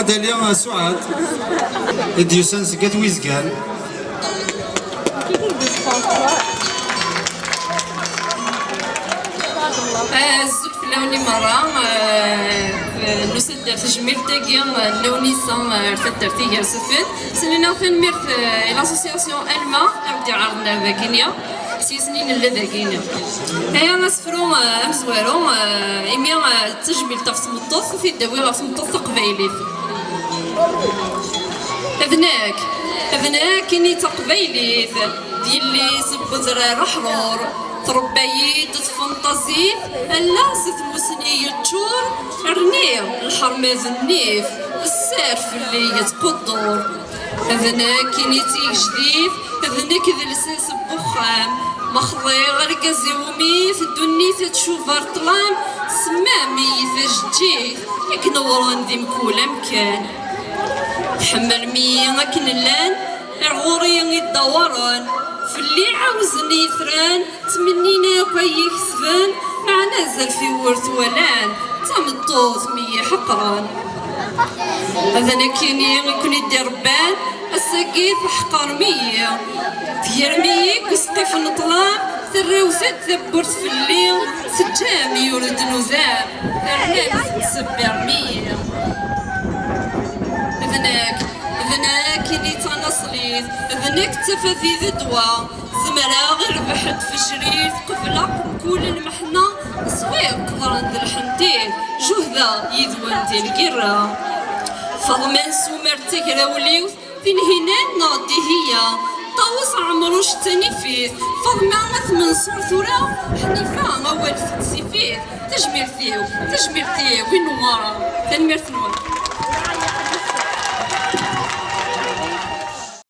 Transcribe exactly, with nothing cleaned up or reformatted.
Dali Suɛad, i d-yusan seg At Wizgan. Azul fell-awen i merra, eh, nusa-d ar tejmilt-agi, eh, n Lewnis, eh, ar taddart Igersefen. Snin-aɣ tanemmirt, eh, i l'association Alma, i ɣ-d-iɛerḍen ar dagini. S yisni nella dagini. Aya asefru, eh, amezwaru, eh, imi, eh, d tajmilt ɣef tmeṭṭut, ur t-id-awi ɣef tmeṭṭut taqbaylit. D nekk, d nekk ini d taqbaylit, d yelli-s n wedrar aḥrur, tṛebba-yi-d tfenṭazit, allaɣ s tmusni yeččur, rniɣ lḥerma d nnif, sser fell-i yettquddur. D nekk ini d tigejdit, d nekk d lsas n wexxam, ma xḍiɣ argaz iwumi-t ddunit ad tcuba ar ṭṭlam, semmam-iyi tajeǧǧigt, i inewwren di mkul amkan. Tḥemmlem-iyi akken llan, ar ɣur-i i ddawaren, fell-i ɛawzen yitran, ttmennin akk ay ikesben, meɛna azal fi wur twalan, d tameṭṭut mi yi-ḥeqren. D nekkini i ken-id-irebban, ass-agi tḥeqrem-iyi. Tegrem-iyi deg usqif n ṭṭlam, terrawt-d tawwurt fell-i, teǧǧam-iyi ur d-nudam, ternamt tettṣebbirem-iyi. D nekk, d nekk ini d tanaṣlit, d nekk d tafat i d ddwa. Zemreɣ i rrbeḥ d tfejrit, qebleɣ mkul lmeḥna, swiɣ qeḍran d lḥentit, juhdeɣ yid-wen di lgirra. Faḍma n Sumer d tagrawliwt, Tinhinan neɣ Dihiya, Ṭawes Ɛemruc d tanifit, Faḍma At Menṣur tura, Ḥnifa awal teksifit. Tajmirt-iw, tajmirt-iw i Newwara. Tanemmirt-nwen.